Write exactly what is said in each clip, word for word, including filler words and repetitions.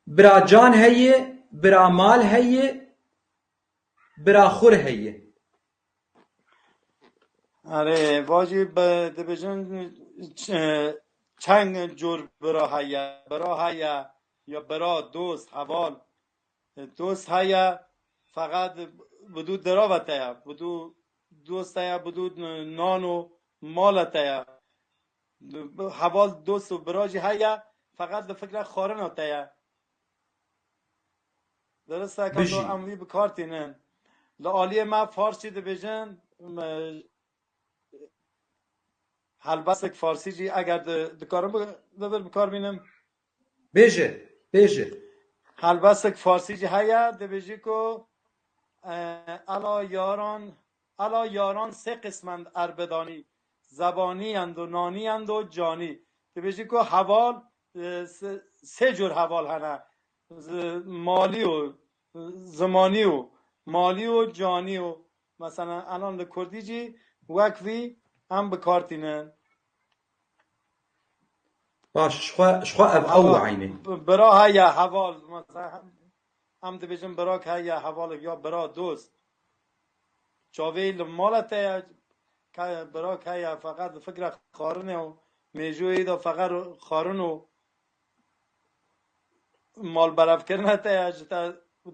Bira can heye, bira mal heye, bira xur heye. Erê, vajî be-, dibêjin ç-, çend cor bira heye, bira heye, ya bira, dost, heval. Dost heye, feqet bi dû dirava te ye, bi dû dost heye, bi dû nan û mala te ye. Heval, dost û bira jî heye, feqet li fikra xwarina te ye. Dirist e, ka Bijî. em vî bi kar tînin. Li aliyê me farsî dibêjin, me, helbestek farsî jî eger di-, dikarim bi-, bibir bi kar bînim. Bêje, bêje. Helbestek farsî jî heye, dibêjî ku, e, ela yaran, ela yaran sê qismend erbedanî, zebanî yendo, nanî yendo, canî. Dibêjî ku heval, e, se-, sê cor heval hene. Zi-, malî û, zimanî û, malî û, canî û. Mesela, enan li kurdî jî wek vî em bi kar tînin. Baş, ji xwe, ji xwe ev ew Ama eynî. Bira heye, heval, mesela, em, em dibêjin birak heye, hevalek ya bira, dost. Çavê li mala te ye, ke-, birak heye, feqet fikra xwarinê û mêjûyê de feqet xwarin û malberevkirina te ye, ji te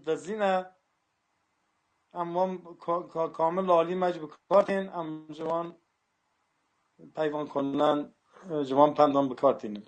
dizîne. Em wan ka-, ka-, kamil alî me jî bi kar tên, em ji wan peyvan konan, ji wan pendan bi kar tînin.